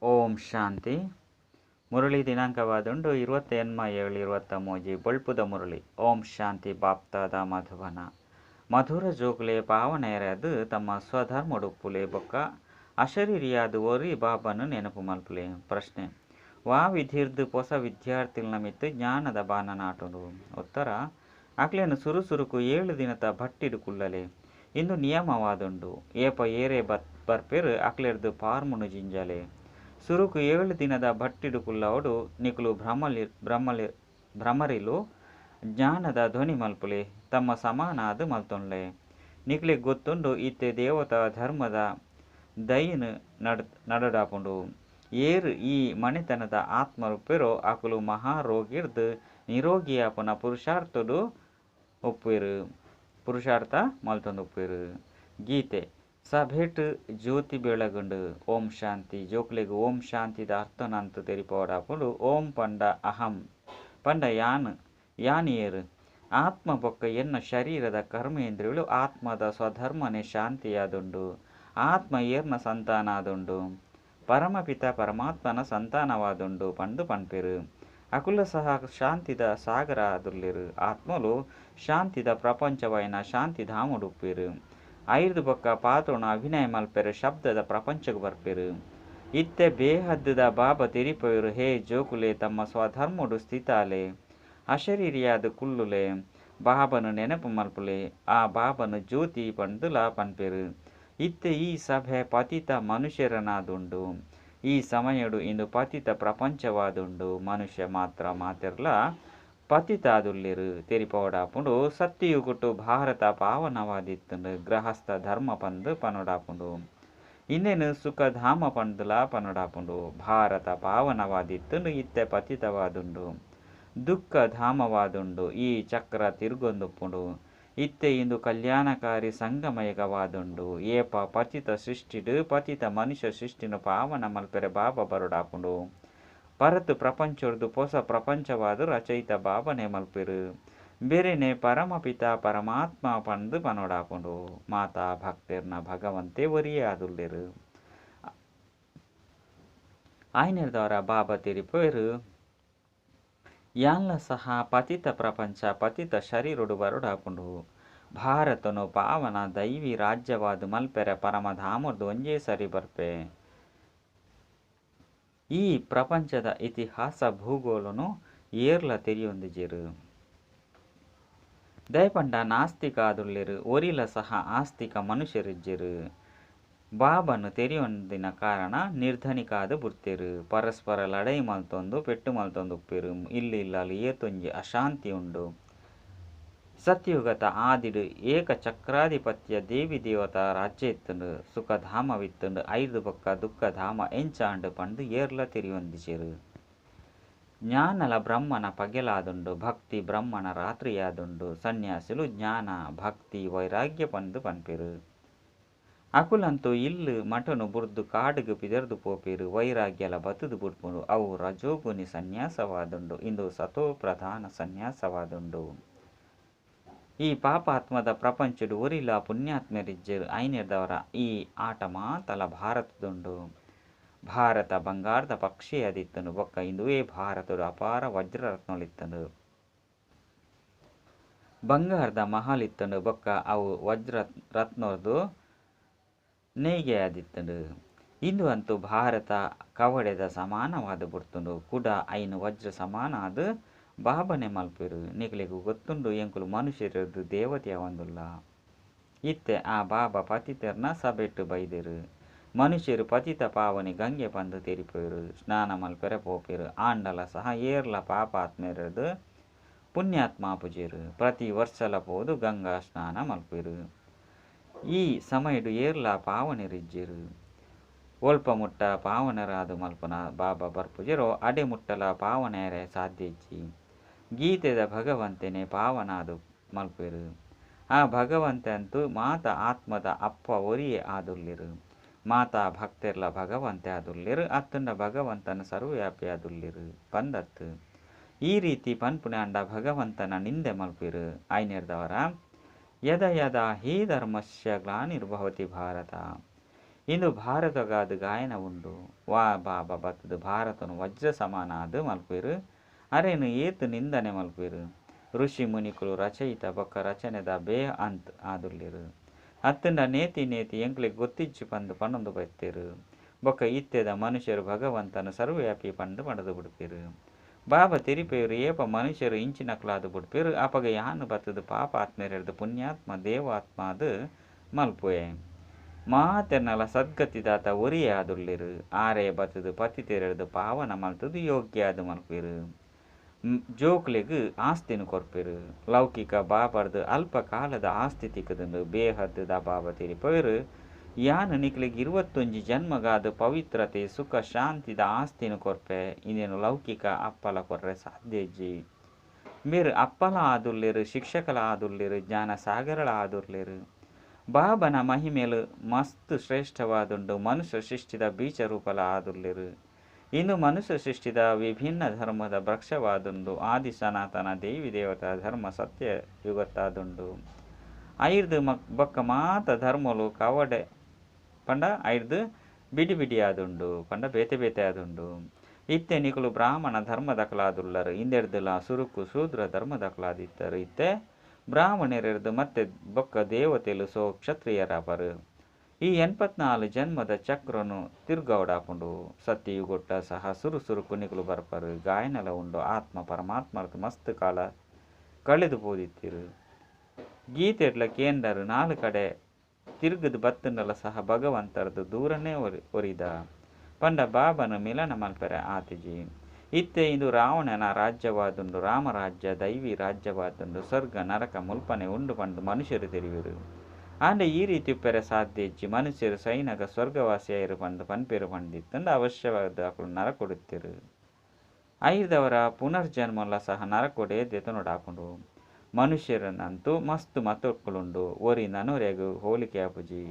ಓಂ ಶಾಂತಿ. ಮುರಳಿ ದಿನಾಂಕವಾದುಂಡು 28-7-23 ಬೊಳ್ಪುದ ಮುರಳಿ. ಓಂ ಶಾಂತಿ. ಬಾಪ್ತಾದ ಮಧುಬನ. ಮಧುರ ಜೋಕುಲೆ ಪಾವನೆಯರಾದ ತಮ್ಮ ಸ್ವಧರ್ಮಡುಪ್ಪುಲೆ ಬೊಕ್ಕ ಅಶರೀರಿಯಾದ ಒರಿ ಬಾಬನು ನೆನಪು ಮಲ್ಪುಲೆ. ಪ್ರಶ್ನೆ: ವಾ ವಿಧಿರ್ದು ಪೊಸ ವಿದ್ಯಾರ್ಥಿಲ್ನ ಮಿತ್ತು ಜ್ಞಾನದ ಬಾನ ನಾಟುಂಡು? ಉತ್ತರ: ಅಕ್ಲೆನ್ ಸುರು ಸುರುಕು 7 ದಿನತ ಭಟ್ಟಿಡು ಕುಲ್ಲಲೆ. ಇಂದು ನಿಯಮವಾದುಂಡು. ಏಪ ಏರೆ ಬರ್ಪೆರ್ ಅಕ್ಲೆರ್ದು ಫಾರ್ಮುನು ಜಿಂಜಲೆ. ಸುರುಕು 7 ದಿನದ ಭಟ್ಟಿಡು ಕುಲ್ಲವಡು. ನಿಕುಲು ಭ್ರಮರಿಲು ಜ್ಞಾನದ ಧ್ವನಿ ಮಲ್ಪುಲೆ. ತಮ್ಮ ಸಮಾನಾದ್ ಮಲ್ತೊನ್ಲೆ. ನಿಕ್ಲೆಗ್ ಗೊತ್ತುಂಡು ಇತ್ತೆ ದೇವತಾ ಧರ್ಮದ ದಯಿನ್ ನಡಡಾಪುಂಡು. ಏರ್ ಈ ಮನೆತನದ ಆತ್ಮರುಪ್ಪೆರೋ ಅಕುಲು ಮಹಾರೋಗಿರ್ದ್ ನಿರೋಗಿಯಾಪುನ ಪುರುಷಾರ್ಥಡು ಉಪ್ಪುವೆರು, ಪುರುಷಾರ್ಥ ಮಲ್ತೊಂದುಪ್ಪುವೆರು. ಗೀತೆ ಸಭೆಟ್ ಜ್ಯೋತಿ ಬೆಳಗುಂಡು. ಓಂ ಶಾಂತಿ. ಜೋಕುಲೆಗ್ ಓಂ ಶಾಂತಿದ ಅರ್ಥನಂತ ತೆರಿಪೋಡಾಪುಂಡು. ಓಂ ಪಂಡ ಅಹಂ ಪಂಡ ಯಾನ್, ಯಾನ್ ಏರು? ಆತ್ಮ ಬೊಕ್ಕ ಎನ್ನ ಶರೀರದ ಕರ್ಮೇಂದ್ರಿಯಳು ಆತ್ಮದ ಸ್ವಧರ್ಮನೆ ಶಾಂತಿಯಾದುಂಡು. ಆತ್ಮ ಏರ್ನ ಸಂತಾನಾದುಂಡು? ಪರಮಪಿತ ಪರಮಾತ್ಮನ ಸಂತಾನವಾದುಂಡು ಪಂದು ಪನ್ಪೆರು. ಅಕುಲ ಸಹ ಶಾಂತಿದ ಸಾಗರ ಆದುಲ್ಲೆರು. ಆತ್ಮಲು ಶಾಂತಿದ ಪ್ರಪಂಚವಾಯಿನ ಶಾಂತಿಧಾಮಡುಪ್ಪೆರು. ಐರ್ದು ಬೊಕ್ಕ ಪಾತ್ರನು ಅಭಿನಯ ಮಲ್ಪೆರೆ ಶಬ್ದದ ಪ್ರಪಂಚಗ್ ಬರ್ಪೆರು. ಇತ್ತೆ ಬೇಹದ್ದುದ ಬಾಬಾ ತೆರಿಪೊಯೆರು. ಹೇ ಜೋಕುಲೆ ತಮ್ಮ ಸ್ವಧರ್ಮಡು ಸ್ಥಿತಾಲೆ, ಅಶರೀರಿಯಾದ ಕುಲ್ಲುಲೆ, ಬಾಬನು ನೆನಪು ಮಲ್ಪುಲೆ. ಆ ಬಾಬನು ಜ್ಯೋತಿ ಪಂದುಲ ಪನ್ಪೆರು. ಇತ್ತೆ ಈ ಸಭೆ ಪತಿತ ಮನುಷ್ಯರನಾದುಂಡು. ಈ ಸಮಯಡು ಇಂದು ಪತಿತ ಪ್ರಪಂಚವಾದುಂಡು. ಮನುಷ್ಯ ಮಾತ್ರ ಮಾತೆರ್ಲ ಪತಿತಾದುಲ್ಲೆರು. ತೆರಿಪೋಡಾಪುಂಡು. ಸತ್ಯಯುಗಟು ಭಾರತ ಪಾವನವಾದಿತ್ತುಂಡು. ಗೃಹಸ್ಥ ಧರ್ಮ ಪಂದು ಪನೊಡಾಪುಂಡು. ಇಂದೆನು ಸುಖಧಾಮ ಪಂದುಲ ಪನೊಡಾಪುಂಡು. ಭಾರತ ಪಾವನವಾದಿತ್ತುಂಡು, ಇತ್ತೆ ಪತಿತವಾದುಂಡು, ದುಃಖಧಾಮವಾದುಂಡು. ಈ ಚಕ್ರ ತಿರುಗೊಂದುಪ್ಪುಂಡು. ಇತ್ತೆ ಇಂದು ಕಲ್ಯಾಣಕಾರಿ ಸಂಗಮಯುಗವಾದುಂಡು. ಏಪ ಪತಿತ ಸೃಷ್ಟಿಡು ಪತಿತ ಮನುಷ್ಯ ಸೃಷ್ಟಿನ ಪಾವನ ಮಲ್ಪೆರೆ ಬಾಬಾ ಬರೊಡಾಪುಂಡು. ಪರತ್ ಪ್ರಪಂಚೊರ್ದು ಪೊಸ ಪ್ರಪಂಚವಾದ ರಚಯಿತ ಬಾಬನೆ ಮಲ್ಪೆರು. ಬೇರೆನೆ ಪರಮಪಿತ ಪರಮಾತ್ಮ ಪಂದು ಪನೊಡಾಪುಂಡು. ಮಾತಾ ಭಕ್ತೆರ್ನ ಭಗವಂತೆ ಒರಿಯೇ ಆದುಲ್ಲೆರು. ಆಯ್ನೆರ್ದವರ ಬಾಬಾ ತೆರಿಪೊಯೆರು. ಯಾನ್ಲ ಸಹ ಪತಿತ ಪ್ರಪಂಚ ಪತಿತ ಶರೀರೊಡು ಬರೊಡಾಪುಂಡು. ಭಾರತನು ಪಾವನ ದೈವಿ ರಾಜ್ಯವಾದ ಮಲ್ಪೆರೆ ಪರಮಧಾಮರ್ದು ಒಂಜೇ ಸರಿ ಬರ್ಪೆ. ಈ ಪ್ರಪಂಚದ ಇತಿಹಾಸ ಭೂಗೋಳನು ಏರ್ಲ ತೆರಿಯೊಂದಿಜೆರು. ದಯಪಂಡ ನಾಸ್ತಿಕ ಆದುಲ್ಲೆರು. ಒರಿಲ ಸಹ ಆಸ್ತಿಕ ಮನುಷ್ಯರಿಜ್ಜೆರು. ಬಾಬನು ತೆರಿಯೊಂದಿನ ಕಾರಣ ನಿರ್ಧನಿಕಾದ ಬುಡ್ತೆರು. ಪರಸ್ಪರ ಲಡೈ ಮಲ್ತೊಂದು ಪೆಟ್ಟು ಮಲ್ತೊಂದು ಉಪ್ಪೆರು. ಇಲ್ಲು ಇಲ್ಲಲು ಏತೊಂಜಿ ಅಶಾಂತಿ ಉಂಡು. ಸತ್ಯಯುಗತ ಆದಿಡು ಏಕ ಚಕ್ರಾಧಿಪತ್ಯ ದೇವಿ ದೇವತಾ ರಾಜ್ಯ ಇತ್ತುಂಡು, ಸುಖಧಾಮವಿತ್ತುಂಡು. ಐರ್ದು ಬೊಕ್ಕ ದುಃಖಧಾಮ ಎಂಚಾಂಡು ಪಂದು ಏರ್ಲ ತೆರಿಯೊಂದಿಜೆರು. ಜ್ಞಾನಲ ಬ್ರಹ್ಮನ ಪಗೆಲಾದುಂಡು, ಭಕ್ತಿ ಬ್ರಹ್ಮನ ರಾತ್ರಿಯಾದುಂಡು. ಸನ್ಯಾಸಿಲು ಜ್ಞಾನ ಭಕ್ತಿ ವೈರಾಗ್ಯ ಪಂದು ಪನ್ಪೆರು. ಅಕುಲಂತೂ ಇಲ್ಲು ಮಠನು ಬುರ್ದು ಕಾಡುಗು ಪಿದರ್ದು ಪೋಪೆರು. ವೈರಾಗ್ಯಲ ಬತ್ತುದು ಬುಡ್ಪುಂಡು. ಅವು ರಜೋಗುಣಿ ಸನ್ಯಾಸವಾದುಂಡು. ಇಂದು ಸತೋ ಪ್ರಧಾನ ಸನ್ಯಾಸವಾದುಂಡು. ಈ ಪಾಪಾತ್ಮದ ಪ್ರಪಂಚಡು ಒರಿಲ ಪುಣ್ಯಾತ್ಮರಿಜ್ಜೆರು. ಐನೆರ್ದವರ ಈ ಆಟ ಮಾತಲ ಭಾರತದುಂಡು. ಭಾರತ ಬಂಗಾರದ ಪಕ್ಷಿಯಾದಿತ್ತುಂಡು. ಬೊಕ್ಕ ಇಂದುವೇ ಭಾರತಡು ಅಪಾರ ವಜ್ರರತ್ನಲಿತ್ತುಂಡು. ಬಂಗಾರದ ಮಹಲ್ ಇತ್ತುಂಡು. ಬೊಕ್ಕ ಅವು ವಜ್ರ ರತ್ನರ್ದು ನೇಯ್ಗೆಯಾದಿತ್ತುಂಡು. ಇಂದು ಅಂತೂ ಭಾರತ ಕವಡೆದ ಸಮಾನವಾದ ಬುಡ್ತುಂಡು. ಕುಡ ಐನು ವಜ್ರ ಸಮಾನಾದ ಬಾಬನೆ ಮಲ್ಪೆರು. ನಿಕ್ಲೆಗ್ ಗೊತ್ತುಂಡು ಎಂಕುಲು ಮನುಷ್ಯರದು ದೇವತೆ ಆವಂದುಲ್ಲ. ಇತ್ತೆ ಆ ಬಾಬಾ ಪತಿತೆರ್ನ ಸಭೆಟ್ ಬೈದೆರು. ಮನುಷ್ಯರು ಪತಿತ ಪಾವನಿ ಗಂಗೆ ಪಂದು ತೆರಿಪೊಯೆರು. ಸ್ನಾನ ಮಲ್ಪೆರೆ ಪೋಪೆರು. ಆಂಡಲ ಸಹ ಏರ್ಲ ಪಾಪಾತ್ಮೆರದು ಪುಣ್ಯಾತ್ಮ ಪೂಜೆರು. ಪ್ರತಿ ವರ್ಷಲ ಪೋದು ಗಂಗಾ ಸ್ನಾನ ಮಲ್ಪೆರು. ಈ ಸಮಯಡು ಏರ್ಲ ಪಾವನೆರಿಜ್ಜೆರು. ಒಲ್ಪ ಮುಟ್ಟ ಪಾವನರಾದ ಮಲ್ಪನ ಬಾಬಾ ಬರ್ಪುಜೆರೋ ಅಡೆ ಮುಟ್ಟಲ ಪಾವನೆಯರೆ ಸಾಧ್ಯ ಇಜ್ಜಿ. ಗೀತೆದ ಭಗವಂತನೇ ಪಾವನಾದು ಮಲ್ಪೆರು. ಆ ಭಗವಂತೆ ಅಂತೂ ಮಾತಾ ಆತ್ಮದ ಅಪ್ಪ ಒರಿಯೇ ಆದುಲ್ಲೆರು. ಮಾತಾ ಭಕ್ತೆರ್ಲ ಭಗವಂತೆ ಆದುಲ್ಲೆರು. ಅತ್ತುಂಡ ಭಗವಂತನ ಸರ್ವವ್ಯಾಪಿ ಆದುಲ್ಲೆರು ಪಂದತ್ತು. ಈ ರೀತಿ ಪನ್ಪುನಾಂಡ ಭಗವಂತನ ನಿಂದೆ ಮಲ್ಪೆರು. ಐನೆರ್ದವರ ಯದ ಯದ ಹಿ ಧರ್ಮಸ್ಯ ಗ್ಲಾನಿರ್ಭವತಿ ಭಾರತ. ಇಂದು ಭಾರತಗಾದ ಗಾಯನ ಉಂಡು. ವಾ ಬಾಬಾ ಬತ್ತದು ಭಾರತನು ವಜ್ರ ಸಮಾನ ಆದ್ ಮಲ್ಪೆರು. ಅರೇನು ಏತು ನಿಂದನೆ ಮಲ್ಪೆರು. ಋಷಿ ಮುನಿಕುಲು ರಚಯಿತ ಬೊಕ್ಕ ರಚನೆದ ಬೇ ಅಂತ್ ಆದುಲ್ಲೆರು. ಅತ್ತಂಡ ನೇತಿ ನೇತಿ ಎಂಕ್ಲೆಗ್ ಗೊತ್ತಿಜ್ಜಿ ಪಂದ್ ಪನೊಂದು ಬತ್ತೆರು. ಬೊಕ್ಕ ಇತ್ತೆದ ಮನುಷ್ಯರು ಭಗವಂತನ ಸರ್ವವ್ಯಾಪಿ ಪಂದ್ ಪಂಡ್ದ್ ಬುಡ್ಪೆರು. ಬಾಬಾ ತೆರಿಪೇರು ಏಪ ಮನುಷ್ಯರು ಇಂಚಿನಕ್ಲಾದ್ ಬುಡ್ಪೆರು ಅಪಗ ಯಾನ್ ಬತ್ತದು ಪಾಪ ಆತ್ಮೆರೆರ್ದ್ ಪುಣ್ಯಾತ್ಮ ದೇವಾತ್ಮ ಆದ್ ಮಲ್ಪುವೆ. ಮಾತೆರ್ನಲ ಸದ್ಗತಿದಾತ ಒರಿಯೇ ಆದುಲ್ಲೆರು. ಆರೇ ಬತ್ತದು ಪತಿತೆರೆರ್ದ್ ಪಾವನ ಮಲ್ತದು ಯೋಗ್ಯ ಆದ್ ಮಲ್ಪೆರು. ಜೋಕ್ಲೆಗ್ ಆಸ್ತಿನ ಕೊರ್ಪೆರು. ಲೌಕಿಕ ಬಾಬರ್ದು ಅಲ್ಪ ಕಾಲದ ಆಸ್ತಿ ತಿಕ್ಕುದುಂಡು. ಬೇಹದ್ದುದ ಬಾಬಾ ತೆರಿಪೇರು ಯಾನ್ ನಿಕ್ಲೆಗ್ 21 ಜನ್ಮಗಾದ ಪವಿತ್ರತೆ ಸುಖ ಶಾಂತಿದ ಆಸ್ತಿನ ಕೊರ್ಪೆ. ಇಂದೇನು ಲೌಕಿಕ ಅಪ್ಪಲ ಕೊರ್ರೆ ಸಾಧ್ಯ ಇಜ್ಜಿ. ಮೇರು ಅಪ್ಪಲ ಆದುಲ್ಲೆರು, ಶಿಕ್ಷಕಲ ಆದುಲ್ಲೆರು, ಜ್ಞಾನ ಸಾಗರಳ ಆದುಲ್ಲೆರು. ಬಾಬನ ಮಹಿಮೆಲು ಮಸ್ತ್ ಶ್ರೇಷ್ಠವಾದುಂಡು. ಮನುಷ್ಯ ಸೃಷ್ಟಿದ ಬೀಜ ರೂಪಲ ಆದುಲ್ಲೆರು. ಇಂದು ಮನುಷ್ಯ ಸೃಷ್ಟಿದ ವಿಭಿನ್ನ ಧರ್ಮದ ವೃಕ್ಷವಾದುಂಡು. ಆದಿ ಸನಾತನ ದೇವಿ ದೇವತಾ ಧರ್ಮ ಸತ್ಯ ಯುಗತ್ತಾದುಂಡು. ಐರ್ದು ಬೊಕ್ಕ ಮಾತ ಧರ್ಮಲು ಕವಡೆ ಪಂಡ ಐರ್ದು ಬಿಡಿ ಬಿಡಿ ಆದುಂಡು ಪಂಡ ಬೇತೆ ಬೇತೆ ಆದುಂಡು. ಇತ್ತೆ ನಿಕುಲು ಬ್ರಾಹ್ಮಣ ಧರ್ಮದಕಲಾದುಲ್ಲರು. ಇಂದೆರ್ದುಲ ಸುರುಕು ಶೂದ್ರ ಧರ್ಮದಕಲಾದಿತ್ತರು. ಇತ್ತೆ ಬ್ರಾಹ್ಮಣರೆರ್ದು ಮತ್ತೆ ಬೊಕ್ಕ ದೇವತೆಲು ಸೋ ಕ್ಷತ್ರಿಯರಾಪರು. ಈ 84 ಜನ್ಮದ ಚಕ್ರನು ತಿರ್ಗೌಡಾಪುಂಡು. ಸತ್ಯಯುಗೊಟ್ಟ ಸಹ ಸುರು ಸುರುಕು ನಿಕುಲು ಬರ್ಪರು. ಗಾಯನಲ ಉಂಡು. ಆತ್ಮ ಪರಮಾತ್ಮರ್ದು ಮಸ್ತ್ ಕಾಲ ಕಳೆದು ಪೋದಿತ್ತಿರು. ಗೀತೆಡ್ಲ ಕೇಂಡರು ನಾಲ್ ಕಡೆ ತಿರುಗದು ಬತ್ತಂಡಲ ಸಹ ಭಗವಂತರ್ದು ದೂರನೇ ಒರಿದ. ಪಂಡ ಬಾಬನ ಮಿಲನ ಮಲ್ಪೆರೆ ಆತಿಜಿ. ಇತ್ತೆ ಇಂದು ರಾವಣನ ರಾಜ್ಯವಾದುಂಡು. ರಾಮರಾಜ್ಯ ದೈವಿ ರಾಜ್ಯವಾದುಂಡು. ಸ್ವರ್ಗ ನರಕ ಮುಲ್ಪನೆ ಉಂಡು ಪಂದು ಮನುಷ್ಯರು ತೆರಿವೆರು. ಆಂಡ ಈ ರೀತಿ ಉಪ್ಪೆರೆ ಸಾಧ್ಯ ಇಜ್ಜಿ. ಮನುಷ್ಯರು ಸೈನಗ ಸ್ವರ್ಗವಾಸಿಯಾಯಿರು ಪಂದು ಪನ್ಪೆರು ಪಂದಿತ್ತಂಡ ಅವಶ್ಯವಾದ ಅಕುಲು ನರಕೊಡುತ್ತಿರು. ಐರ್ದವರ ಪುನರ್ಜನ್ಮಲ ಸಹ ನರಕೊಡೆ ದೆತನೊಡಾಪುಂಡು. ಮನುಷ್ಯರನ್ನಂತೂ ಮಸ್ತ್ ಮತಕ್ಕುಲುಂಡು. ಒರಿ ನನೊರೆಗು ಹೋಲಿಕೆ ಆಪುಜಿ.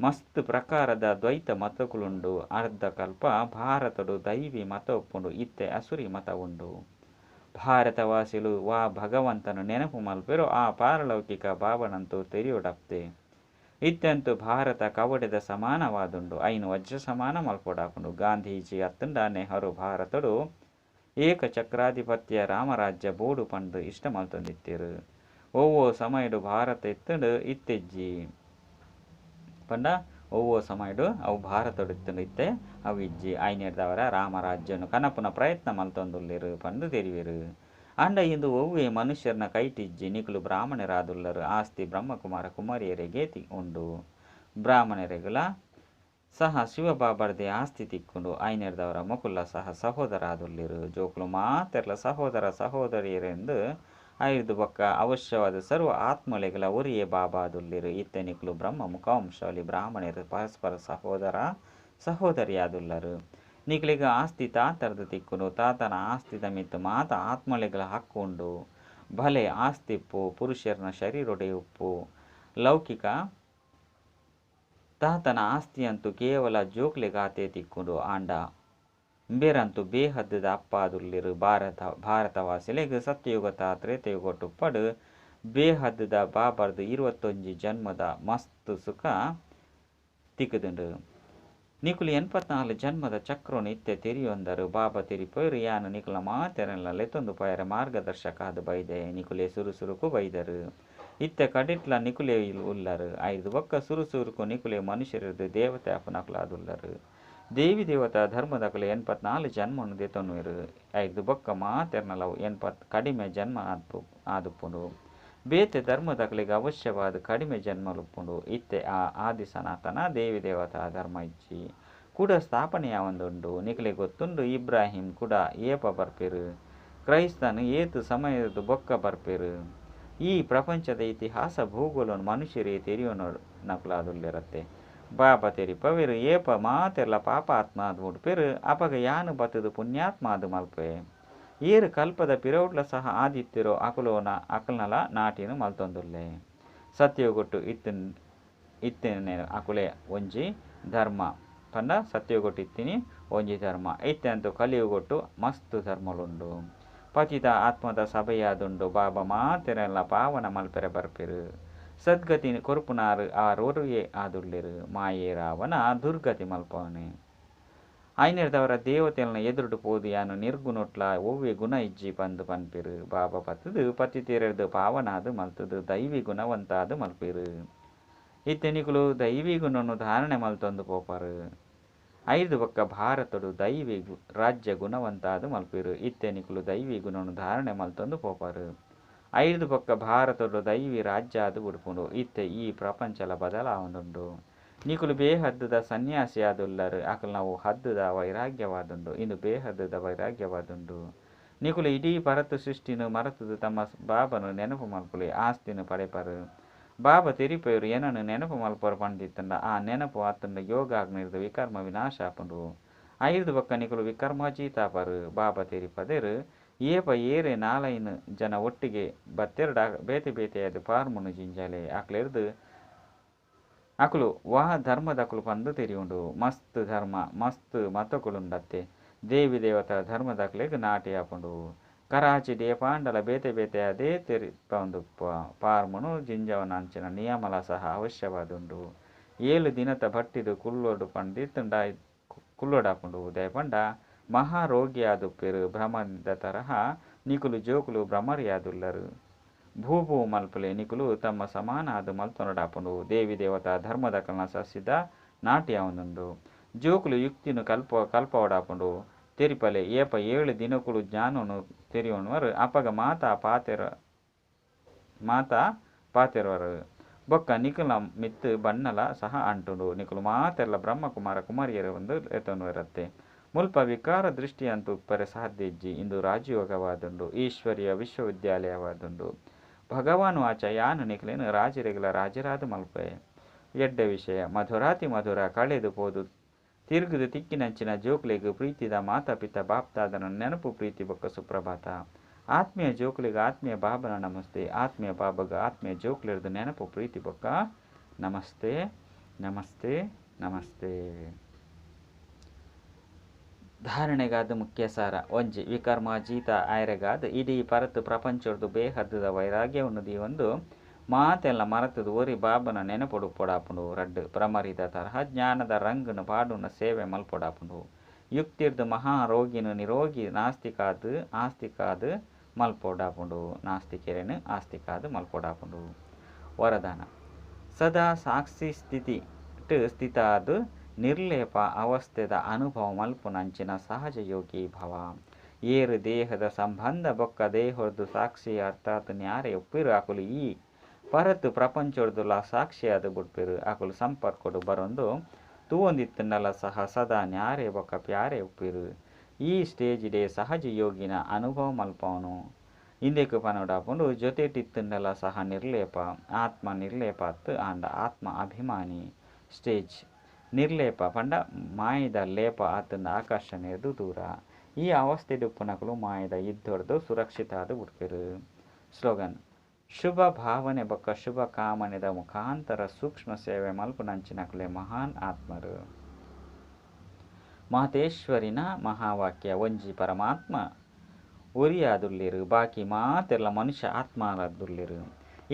ಮಸ್ತ್ ಪ್ರಕಾರದ ದ್ವೈತ ಮತಕ್ಕುಲುಂಡು. ಅರ್ಧಕಲ್ಪ ಭಾರತಡು ದೈವಿ ಮತ ಉಪ್ಪುಂಡು. ಇತ್ತೆ ಅಸುರಿ ಮತ ಉಂಡು. ಭಾರತವಾಸಿಲು ವಾ ಭಗವಂತನ ನೆನಪು ಮಲ್ಪೆರು ಆ ಪಾರಲೌಕಿಕ ಭಾವನಂತೂ ತೆರಿಯೊಡಪ್ತೆ. ಇತ್ತೆಂತು ಭಾರತ ಕವಡೆದ ಸಮಾನವಾದುಂಡು. ಐನು ವಜ್ರ ಸಮಾನ ಮಲ್ಪೊಡಾಪುಂಡು. ಗಾಂಧೀಜಿ ಅತ್ತಂಡ ನೆಹರು ಭಾರತಡು ಏಕಚಕ್ರಾಧಿಪತ್ಯ ರಾಮರಾಜ್ಯ ಬೋಡು ಪಂದು ಇಷ್ಟ ಮಲ್ತೊಂದಿತ್ತೆರು. ಒವ್ವೋ ಸಮಯಡು ಭಾರತ ಇತ್ತಂಡು ಇತ್ತೆಜ್ಜಿ. ಪಂಡ ಒವ್ವೋ ಸಮಯಡು ಅವು ಭಾರತಡು ಇತ್ತಂಡು ಇತ್ತೆ ಅವು ಇಜ್ಜಿ. ಐನೆರ್ದವರ ರಾಮರಾಜ್ಯನು ಕನಪುನ ಪ್ರಯತ್ನ ಮಲ್ತೊಂದುಲ್ಲೆರು ಪಂದು ತೆರಿವೆರು. ಆಂಡ ಇಂದು ಒವ್ವೇ ಮನುಷ್ಯರ್ನ ಕೈಟಿಜ್ಜಿ. ನಿಕುಲು ಬ್ರಾಹ್ಮಣರಾದುಲ್ಲರು. ಆಸ್ತಿ ಬ್ರಹ್ಮಕುಮಾರ ಕುಮಾರಿಯರಿಗೆ ಉಂಡು. ಬ್ರಾಹ್ಮಣರಿಗುಲ ಸಹ ಶಿವಬಾಬರ್ದೆ ಆಸ್ತಿ ತಿಕ್ಕುಂಡು. ಐನೆರ್ದವರ ಮೊಕುಲ ಸಹ ಸಹೋದರಾದುಲ್ಲೆರು. ಜೋಕುಲು ಮಾತೆರ್ಲ ಸಹೋದರ ಸಹೋದರಿಯರೆಂದು ಐರ್ದು ಬೊಕ್ಕ ಅವಶ್ಯವಾದ ಸರ್ವ ಆತ್ಮಲೆಗಳ ಒರಿಯೇ ಬಾಬಾದುಲ್ಲೆರು. ಇತ್ತೆ ನಿಕುಲು ಬ್ರಹ್ಮ ಮುಖಾಂಶಾಲಿ ಬ್ರಾಹ್ಮಣರು ಪರಸ್ಪರ ಸಹೋದರ ಸಹೋದರಿಯಾದುಲ್ಲರು. ನಿಕುಲಿಗ ಆಸ್ತಿ ತಾತರ್ದು ತಿಕ್ಕುಂಡು. ತಾತನ ಆಸ್ತಿದ ಮಿತ್ತು ಮಾತ ಆತ್ಮಲೆಗಳ ಹಕ್ಕು ಉಂಡು. ಭಲೆ ಆಸ್ತಿಪ್ಪು ಪುರುಷರ್ನ ಶರೀರೊಡೆ ಉಪ್ಪು. ಲೌಕಿಕ ತಾತನ ಆಸ್ತಿಯಂತೂ ಕೇವಲ ಜೋಕ್ಲೆಗಾತೆ ತಿಕ್ಕುಂಡು. ಆಂಡ ಬೇರಂತೂ ಬೇಹದ್ದುದ ಅಪ್ಪಾದುಲ್ಲೆರು. ಭಾರತವಾಸಿಲೆಗ್ ಸತ್ಯಯುಗತ ತ್ರೇತಯುಗಟುಪ್ಪಡು ಬೇಹದ್ದುದ ಬಾಬರ್ದು 21 ಜನ್ಮದ ಮಸ್ತ್ ಸುಖ ತಿಕ್ಕುದುಂಡು. ನಿಕುಲು 84 ಜನ್ಮದ ಚಕ್ರನು ಇತ್ತೆ ತೆರಿಯೊಂದರು. ಬಾಬಾ ತೆರಿಪೋರು ಯಾನು ನಿಕುಲ ಮಾತೆರೆಲ್ಲ ಲೆತ್ತೊಂದು ಪೋಯರೆ ಮಾರ್ಗದರ್ಶಕ ಆದ್ ಬೈದೆ. ನಿಕುಲೆ ಸುರು ಸುರುಕು ಬೈದರು. ಇತ್ತೆ ಕಡಿಟ್ಲ ನಿಕುಲೆ ಉಲ್ಲರು. ಐದು ಬೊಕ್ಕ ಸುರು ಸುರುಕು ನಿಕುಲೆ ಮನುಷ್ಯರದು ದೇವತೆ ಅಪನಕುಲಾದುಲ್ಲರು. ದೇವಿ ದೇವತಾ ಧರ್ಮದಕುಲು 84 ಜನ್ಮನು ದೆತೊನುವೆರು. ಐದು ಬೊಕ್ಕ ಮಾತೆರ್ನಲವು 80 ಕಡಿಮೆ ಜನ್ಮ ಆದುಪ್ಪುಂಡು. ಬೇತೆ ಧರ್ಮದಕುಲೆಗ್ ಅವಶ್ಯವಾದ ಕಡಿಮೆ ಜನ್ಮಲುಪ್ಪುಂಡು. ಇತ್ತೆ ಆ ಆದಿ ಸನಾತನ ದೇವಿ ದೇವತಾ ಧರ್ಮ ಇಜ್ಜಿ ಕೂಡ ಸ್ಥಾಪನೆಯಾವಂದುಂಡು. ನಿಕುಲೆ ಗೊತ್ತುಂಡು ಇಬ್ರಾಹಿಂ ಕೂಡ ಏಪ ಬರ್ಪೆರು, ಕ್ರೈಸ್ತನು ಏತು ಸಮಯದ ಬೊಕ್ಕ ಬರ್ಪೆರು. ಈ ಪ್ರಪಂಚದ ಇತಿಹಾಸ ಭೂಗೋಳನು ಮನುಷ್ಯರೇ ತೆರಿಯೋನಕುಲಾದುಲ್ಲೆರತ್ತೆ. ಬಾಬಾ ತೆರಿಪವೆರು ಏಪ ಮಾತೆರ್ಲ ಪಾಪಾತ್ಮ ಆದ್ ಬುಡ್ಪೆರು. ಅಪಗ ಯಾನು ಬತ್ತದು ಪುಣ್ಯಾತ್ಮ ಆದ್ ಮಲ್ಪೆ. ಏರು ಕಲ್ಪದ ಪಿರೌಡ್ಲ ಸಹ ಆದಿತ್ತಿರೋ ಅಕುಲೋನ ಅಕಲ್ನಲ ನಾಟಿನ ಮಲ್ತೊಂದುಲ್ಲೆ. ಸತ್ಯಗೊಟ್ಟು ಇತ್ತನೆ ಅಕುಲೆ ಒಂಜಿ ಧರ್ಮ ಪಂಡ ಸತ್ಯಗೊಟ್ಟು ಇತ್ತಿನಿ ಒಂಜಿ ಧರ್ಮ. ಇತ್ತೆ ಅಂತೂ ಕಲಿಯುಗೊಟ್ಟು ಮಸ್ತ್ ಧರ್ಮಲುಂಡು. ಪತಿತ ಆತ್ಮದ ಸಭೆಯಾದುಂಡು. ಬಾಬಾ ಮಾತೆರೆಲ್ಲ ಪಾವನ ಮಲ್ಪೆರೆ ಬರ್ಪೆರು. ಸದ್ಗತಿ ಕೊರ್ಪುನಾರು ಆರೋರುಯೇ ಆದುಲ್ಲೆರು. ಮಾಯೆ ರಾವಣ ದುರ್ಗತಿ ಮಲ್ಪವನೆ. ಐನೆರ್ದವರ ದೇವತೆಲ್ನ ಎದುರುಡು ಪೋದು ಯಾನು ನಿರ್ಗುಣೊಟ್ಲ ಒವ್ವೆ ಗುಣ ಇಜ್ಜಿ ಪಂದ್ ಪನ್ಪೆರ್. ಬಾಬಾ ಪತ್ತುದು ಪತಿತೆರೆರ್ದ್ ಪಾವನಾದ್ ಮಲ್ತುದು ದೈವಿ ಗುಣವಂತಾದ್ ಮಲ್ಪೆರ್. ಇತ್ತೆ ನಿಕುಲು ದೈವಿ ಗುಣನು ಧಾರಣೆ ಮಲ್ತೊಂದು ಪೋಪರ್. ಐರ್ದ್ ಬೊಕ್ಕ ಭಾರತೊಡು ದೈವಿ ರಾಜ್ಯ ಗುಣವಂತಾದ್ ಮಲ್ಪೆರ್. ಇತ್ತೆ ನಿಕುಲು ದೈವಿ ಗುಣನು ಧಾರಣೆ ಮಲ್ತೊಂದು ಪೋಪರ್. ಐರ್ದ್ ಬೊಕ್ಕ ಭಾರತೊಡು ದೈವಿ ರಾಜ್ಯ ಆದ್ ಬುಡ್ಪುಂಡು. ಇತ್ತೆ ಈ ಪ್ರಪಂಚಲ ಬದಲಾವೊಂದುಂಡು. ನಿಕುಲು ಬೇಹದ್ದುದ ಸನ್ಯಾಸಿ ಆದುಲ್ಲರ್. ಅಕಲ್ನವು ಹದ್ದುದ ವೈರಾಗ್ಯವಾದುಂಡು. ಇಂದು ಬೇಹದ್ದುದ ವೈರಾಗ್ಯವಾದುಂಡು. ನಿಕುಲು ಇಡೀ ಪರತ್ ಸೃಷ್ಟಿನ್ ಮರತುದು ತಮ್ಮ ಬಾಬಾನ ನೆನಪು ಮಲ್ಪುಲೆ ಆಸ್ತಿನ ಪಡೆಪರ್. ಬಾಬಾ ತೆರಿಪೆರು ಎನನ್ ನೆನಪು ಮಲ್ಪರು ಪಂಡಿತ್ತುಂಡ ಆ ನೆನಪು ಆತುಂಡ ಯೋಗಾಗ್ನಿರ್ದ್ ವಿಕರ್ಮ ವಿನಾಶ ಆಪುಂಡು. ಐರ್ದ್ ಬೊಕ್ಕ ನಿಕುಲು ವಿಕರ್ಮಾಜೀತಾಪರ್. ಬಾಬಾ ತೆರಿಪದೆರ್ ಏಪ ಏರೆ ನಾಲೈನ್ ಜನ ಒಟ್ಟಿಗೆ ಬತ್ತೆರ್ಡ ಬೇತೆ ಬೇತೆಯಾದ್ ಫಾರ್ಮುನು ಜಿಂಜಾಲೆ ಅಕ್ಲೆರ್ದ್ ಅಕುಲು ವಾ ಧರ್ಮದಕುಲು ಪಂದ್ ತೆರಿಯುಂಡು. ಮಸ್ತ್ ಧರ್ಮ ಮಸ್ತ್ ಮತಕುಲುಂಡತ್ತೆ. ದೇವಿ ದೇವತಾ ಧರ್ಮದಕ್ಲೆಗ್ ನಾಟಿ ಆಪುಂಡು. ಕರಾಚಿ ಏಪಾಂಡಲ ಬೇತೆ ಬೇತೆ ಅದೇ ತೆರಿಪಾವೊಂದುಪ್ಪ ಫಾರ್ಮುನು ಜಿಂಜಾವುನ ಅಂಚಿನ ನಿಯಮಲ ಸಹ ಅವಶ್ಯವಾದುಂಡು. 7 ದಿನತ ಭಟ್ಟಿಡ್ ಕುಲ್ಲೊಡು ಪಂದಿತ್ತುಂಡ ಕುಲ್ಲೊಡಾಪುಂಡು. ದಾಯೆ ಪಂಡ ಮಹಾ ರೋಗಿ ಆದುಪ್ಪೆರ್ ಭ್ರಮದ ತರಹ ನಿಕುಲು ಜೋಕುಲು ಭ್ರಮರಿಯಾದುಲ್ಲರ್. ಭೂ ಭೂ ಮಲ್ಪುಲೆ ನಿಕುಲು ತಮ್ಮ ಸಮಾನ ಆದ್ ಮಲ್ತೊನೊಡಾಪುಂಡು. ದೇವಿ ದೇವತಾ ಧರ್ಮದಕಲ್ನ ಸಸಿದ ನಾಟಿ ಆವೊಂದುಂಡು. ಜೋಕುಲು ಯುಕ್ತಿನ್ ಕಲ್ಪವಡಾಪುಂಡು. ತೆರಿಪಲೆ ಏಪ 7 ದಿನಕುಲು ಜ್ಞಾನನು ತೆರಿಯೊನುವರು ಅಪಗ ಮಾತಾ ಪಾತೆರುವರು. ಬೊಕ್ಕ ನಿಕುಲ್ನ ಮಿತ್ತ್ ಬಣ್ಣಲ ಸಹ ಅಂಟುಂಡು. ನಿಕುಲು ಮಾತೆರ್ಲ ಬ್ರಹ್ಮಕುಮಾರ ಕುಮಾರಿಯರು ಪಂದ್ ಲೆತ್ತೊನುವರತ್ತೆ. ಮುಲ್ಪ ವಿಕಾರ ದೃಷ್ಟಿ ಅಂತೂ ಉಪ್ಪರೆ ಸಾಧ್ಯ ಇಜ್ಜಿ. ಇಂದು ರಾಜಯೋಗವಾದುಂಡು. ಈಶ್ವರೀಯ ವಿಶ್ವವಿದ್ಯಾಲಯವಾದುಂಡು. ಭಗವಾನ್ ವಾಚ ಯಾನು ನಿಕುಲೆನ್ ರಾಜರಿಗಲ ರಾಜರಾದ ಮಲ್ಪೆ. ಎಡ್ಡೆ ವಿಷಯ ಮಧುರಾತಿ ಮಧುರ ಕಳೆದು ಪೋದು ತಿರುಗುದು ತಿಕ್ಕಿನಂಚಿನ ಜೋಕುಲೆಗ್ ಪ್ರೀತಿದ ಮಾತಾ ಪಿತ ಬಾಪ್ತಾದನ ನೆನಪು ಪ್ರೀತಿ ಬೊಕ್ಕ ಸುಪ್ರಭಾತ. ಆತ್ಮೀಯ ಜೋಕುಲೆಗ್ ಆತ್ಮೀಯ ಬಾಬನ ನಮಸ್ತೆ. ಆತ್ಮೀಯ ಬಾಬಗ ಆತ್ಮೀಯ ಜೋಕುಲೆರ್ದು ನೆನಪು ಪ್ರೀತಿ ಬೊಕ್ಕ ನಮಸ್ತೆ ನಮಸ್ತೆ ನಮಸ್ತೆ. ಧಾರಣೆಗಾದ ಮುಖ್ಯ ಸಾರ ಒಂಜಿ ವಿಕರ್ಮಾಜೀತ ಆಯರೆಗಾದ ಇಡೀ ಪರತ್ ಪ್ರಪಂಚೊರ್ದು ಬೇಹದ್ದುದ ವೈರಾಗ್ಯವನ್ನು ದೀವೊಂದು ಮಾತೆಲ್ಲ ಮರತದ ಒರಿ ಬಾಬನ ನೆನಪುಡು ಪೊಡಾಪುಂಡು. ರಡ್ಡ್ ಭ್ರಮರಿದ ತರಹ ಜ್ಞಾನದ ರಂಗನ ಪಾಡುನ ಸೇವೆ ಮಲ್ಪೊಡಾಪುಂಡು. ಯುಕ್ತಿರ್ದ್ ಮಹಾರೋಗಿನ ನಿರೋಗಿ ನಾಸ್ತಿಕಾದ್ ಆಸ್ತಿಕಾದ್ ಮಲ್ಪೊಡಾಪುಂಡು. ನಾಸ್ತಿಕೆರೆನ್ ಆಸ್ತಿಕಾದ್ ಮಲ್ಪೊಡಾಪುಂಡು. ವರದಾನ ಸದಾ ಸಾಕ್ಷಿ ಸ್ಥಿತಿ ಸ್ಥಿತಾದ್ ನಿರ್ಲೇಪ ಅವಸ್ಥೆದ ಅನುಭವ ಮಲ್ಪುನಂಚಿನ ಸಹಜ ಯೋಗಿ ಭವ. ಏರು ದೇಹದ ಸಂಬಂಧ ಬೊಕ್ಕ ದೇಹೊರ್ದು ಸಾಕ್ಷಿ ಅರ್ಥಾತ್ ನ್ಯಾರೆ ಒಪ್ಪಿರು ಅಕುಲು ಈ ಪರತ್ ಪ್ರಪಂಚೊರ್ದುಲ ಸಾಕ್ಷಿಯಾದ್ ಬುಡ್ಪೆರು. ಅಕುಲು ಸಂಪರ್ಕೊಡು ಬರೊಂದು ತೂವೊಂದಿತ್ತುಂಡಲ ಸಹ ಸದಾ ನ್ಯಾರೆ ಬೊಕ್ಕ ಪ್ಯಾರೆ ಉಪ್ಪಿರು. ಈ ಸ್ಟೇಜ್ ಡೇ ಸಹಜ ಯೋಗಿನ ಅನುಭವ ಮಲ್ಪವನು. ಇಂದೆಕ್ ಪನೊಡಾಪುಂಡು ಜೊತೆಟಿತ್ತುಂಡಲ ಸಹ ನಿರ್ಲೇಪ ಆತ್ಮ ನಿರ್ಲೇಪ ಅತ್ತು ಆಂಡ ಆತ್ಮ ಅಭಿಮಾನಿ ಸ್ಟೇಜ್. ನಿರ್ಲೇಪ ಪಂಡ ಮಾಯದ ಲೇಪ ಆತಂಡ ಆಕರ್ಷಣೆರ್ದು ದೂರ. ಈ ಅವಸ್ಥೆಡುಪ್ಪುನಕುಲು ಮಾಯದ ಯುದ್ಧೊರ್ದು ಸುರಕ್ಷಿತ ಆದ್ ಬುಡ್ಪೆರು. ಸ್ಲೋಗನ್ ಶುಭ ಭಾವನೆ ಬೊಕ್ಕ ಶುಭ ಕಾಮನೆದ ಮುಖಾಂತರ ಸೂಕ್ಷ್ಮ ಸೇವೆ ಮಲ್ಪುನಂಚಿನಕುಲೆ ಮಹಾನ್ ಆತ್ಮರು. ಮಾತೇಶ್ವರಿನ ಮಹಾವಾಕ್ಯ ಒಂಜಿ ಪರಮಾತ್ಮ ಒರಿಯಾದುಲ್ಲೆರು ಬಾಕಿ ಮಾತೆರ್ಲ ಮನುಷ್ಯ ಆತ್ಮರಾದುಲ್ಲೆರು.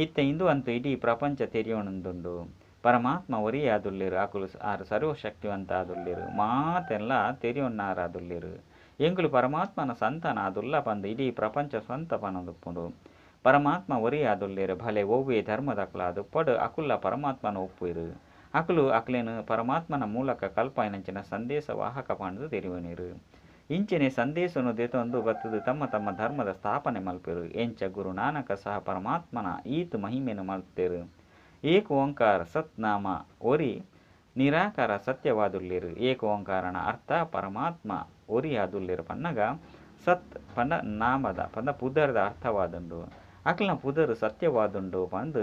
ಇತ್ತೆ ಇಂದು ಅಂತೂ ಇಡೀ ಪ್ರಪಂಚ ತೆರಿಯೊಂದುಂಡು. ಪರಮಾತ್ಮ ಒರಿಯಾದುಲ್ಲೆರು ಅಕುಲು ಆರು ಸರ್ವಶಕ್ತಿವಂತ ಆದುಲ್ಲೆರು ಮಾತೆಲ್ಲ ತೆರಿಯೊನ್ನಾರಾದುಲ್ಲೆರು. ಎಂಕುಲು ಪರಮಾತ್ಮನ ಸಂತಾನ ಆದುಲ್ಲ ಪಂದ್ ಇಡೀ ಪ್ರಪಂಚ ಸ್ವಂತ ಪನೊಂದುಪ್ಪುಂಡು. ಪರಮಾತ್ಮ ಒರಿಯಾದುಲ್ಲೆರು ಭಲೆ ಒವ್ವೆ ಧರ್ಮದಕುಲಾದುಪ್ಪಡು ಅಕುಲ್ಲ ಪರಮಾತ್ಮನ ಒಪ್ಪುವೆರು. ಅಕುಲು ಅಕ್ಲೆನ್ ಪರಮಾತ್ಮನ ಮೂಲಕ ಕಲ್ಪಾಯಿನಂಚಿನ ಸಂದೇಶ ವಾಹಕ ಪಂಡ್ದ್ ತೆರಿಯೊನೆರು. ಇಂಚೆನೆ ಸಂದೇಶನು ದೆತೊಂದು ಬತ್ತುದು ತಮ್ಮ ತಮ್ಮ ಧರ್ಮದ ಸ್ಥಾಪನೆ ಮಲ್ಪೆರು. ಎಂಚ ಗುರುನಾನಕ ಸಹ ಪರಮಾತ್ಮನ ಈತ್ ಮಹಿಮೆನು ಮಲ್ತೆರು. ಏಕ ಓಂಕಾರ ಸತ್ನಾಮ ಒರಿ ನಿರಾಕಾರ ಸತ್ಯವಾದುಲ್ಲೆರು. ಏಕ ಓಂಕಾರನ ಅರ್ಥ ಪರಮಾತ್ಮ ಒರಿಯಾದುಲ್ಲೆರು ಪನ್ನಗ ಸತ್ ಪಂಡ ನಾಮದ ಪಂಡ ಪುದರ್ದ ಅರ್ಥವಾದುಂಡು. ಅಕ್ಲ್ನ ಪುದರ್ ಸತ್ಯವಾದುಂಡು ಪಂದ್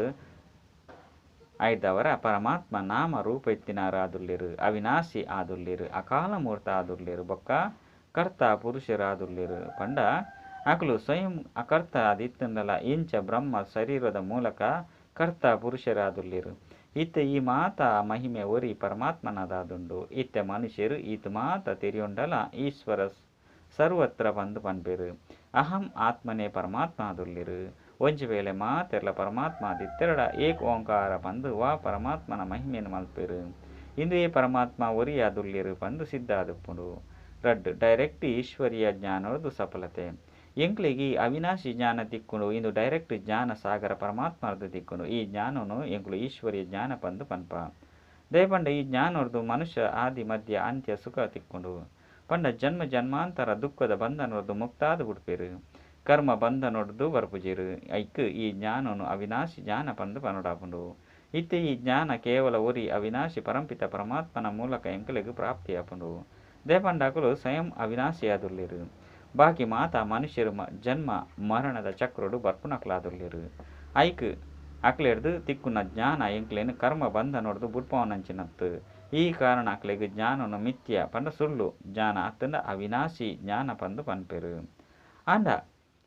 ಐದವರ ಪರಮಾತ್ಮ ನಾಮ ರೂಪ ಇತ್ತಿನಾರಾದುಲ್ಲೆರು ಅವಿನಾಶಿ ಆದುಲ್ಲೆರು ಅಕಾಲಮೂರ್ತ ಆದುಲ್ಲೆರು ಬೊಕ್ಕ ಕರ್ತ ಪುರುಷರಾದುಲ್ಲೆರು ಪಂಡ ಅಕುಲು ಸ್ವಯಂ ಅಕರ್ತ ಆದಿತ್ತುಂಡಲ ಇಂಚ ಬ್ರಹ್ಮ ಶರೀರದ ಮೂಲಕ ಕರ್ತ ಪುರುಷರಾದುಲ್ಲೆರು. ಇತ್ತೆ ಈ ಮಾತಾ ಮಹಿಮೆ ಒರಿ ಪರಮಾತ್ಮನದಾದುಂಡು. ಇತ್ತೆ ಮನುಷ್ಯರು ಈತ್ ಮಾತ ತೆರಿಯೊಂಡಲ ಈಶ್ವರ ಸರ್ವತ್ರ ಪಂದ್ ಪನ್ಪೆರು. ಅಹಂ ಆತ್ಮನೇ ಪರಮಾತ್ಮ ಆದುಲ್ಲೆರು. ಒಂಜಿ ವೇಳೆ ಮಾತೆರ್ಲ ಪರಮಾತ್ಮ ಆದಿತ್ತೆರ್ಡ ಏಕ್ ಓಂಕಾರ ಪಂದ್ ವಾ ಪರಮಾತ್ಮನ ಮಹಿಮೆನ್ ಮಲ್ಪೆರ್? ಇಂದುವೇ ಪರಮಾತ್ಮ ಒರಿಯಾದುಲ್ಲೆರ್ ಪಂದ್ ಸಿದ್ಧ ಆದುಪ್ಪುಂಡು. ರಡ್ಡ್ ಡೈರೆಕ್ಟ್ ಈಶ್ವರೀಯ ಜ್ಞಾನೊರ್ದು ಸಫಲತೆ. ಎಂಕ್ಲೆಗ್ ಈ ಅವಿನಾಶಿ ಜ್ಞಾನ ತಿಕ್ಕುಂಡು. ಇಂದು ಡೈರೆಕ್ಟ್ ಜ್ಞಾನ ಸಾಗರ ಪರಮಾತ್ಮರ್ದ್ ತಿಕ್ಕುಂಡು. ಈ ಜ್ಞಾನೊನು ಎಂಕುಲು ಈಶ್ವರೀಯ ಜ್ಞಾನ ಪಂದ್ ಪನ್ಪ. ದಾಯೆ ಪಂಡ ಈ ಜ್ಞಾನೊರ್ದು ಮನುಷ್ಯ ಆದಿ ಮಧ್ಯ ಅಂತ್ಯ ಸುಖ ತಿಕ್ಕುಂಡು. ಪಂಡ ಜನ್ಮ ಜನ್ಮಾಂತರ ದುಃಖದ ಬಂಧನೊರ್ದು ಮುಕ್ತಾದ್ ಬುಡ್ಪೆರ್. ಕರ್ಮ ಬಂಧನೊರ್ದು ಬರ್ಪುಜೆರ್. ಐಕ್ ಈ ಜ್ಞಾನೊನು ಅವಿನಾಶಿ ಜ್ಞಾನ ಪಂದ್ ಪನೊಡಾಪುಂಡು. ಇತ್ತೆ ಈ ಜ್ಞಾನ ಕೇವಲ ಒರಿ ಅವಿನಾಶಿ ಪರಂಪಿತ ಪರಮಾತ್ಮನ ಮೂಲಕ ಎಂಕಲೆಗ್ ಪ್ರಾಪ್ತಿಯಾಪುಂಡು. ದಾಯೆ ಪಂಡ ಅಕುಲು ಸ್ವಯಂ ಅವಿನಾಶಿಯಾದುಲ್ಲೆರ್. ಬಾಕಿ ಮಾತಾ ಮನುಷ್ಯರು ಜನ್ಮ ಮರಣದ ಚಕ್ರೊಡು ಬರ್ಪುನಕುಲಾದುಲ್ಲೆರ್. ಐಕ್ ಅಕ್ಲೆರ್ದ್ ತಿಕ್ಕುನ ಜ್ಞಾನ ಎಂಕ್ಲೆನ್ ಕರ್ಮ ಬಂಧನೊರ್ದು ಬುಡ್ಪಾವುನಂಚಿನತ್. ಈ ಕಾರಣ ಅಕ್ಲೆಗ್ ಜ್ಞಾನೊನು ಮಿಥ್ಯ ಪಂಡ ಸುಳ್ಳು ಜ್ಞಾನ ಅತ್ತಂಡ ಅವಿನಾಶಿ ಜ್ಞಾನ ಪಂದ್ ಪನ್ಪೆರ್. ಆಂಡ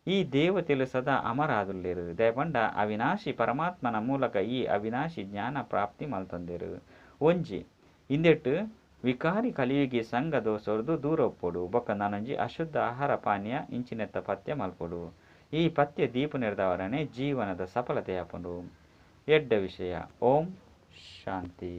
ಈ ದೇವತೆಲು ಸದಾ ಅಮರಾದುಲ್ಲೆರ್. ದಾಯೆ ಪಂಡ ಅವಿನಾಶಿ ಪರಮಾತ್ಮನ ಮೂಲಕ ಈ ಅವಿನಾಶಿ ಜ್ಞಾನ ಪ್ರಾಪ್ತಿ ಮಲ್ತೊಂದೆರ್. ಒಂಜಿ ಇಂದೆಟ್ ವಿಕಾರಿ ಕಲಿಯುಗಿ ಸಂಘ ದೋಷೊರ್ದು ದೂರ ಉಪ್ಪೊಡು. ಬೊಕ್ಕ ನನೊಂಜಿ ಅಶುದ್ಧ ಆಹಾರ ಪಾನೀಯ ಇಂಚಿನೆತ್ತ ಪಥ್ಯ ಮಲ್ಪೊಡು. ಈ ಪಥ್ಯ ದೀಪುನೆರ್ದಾವರನೇ ಜೀವನದ ಸಫಲತೆ ಆಪುಂಡು. ಎಡ್ಡೆ ವಿಷಯ. ಓಂ ಶಾಂತಿ.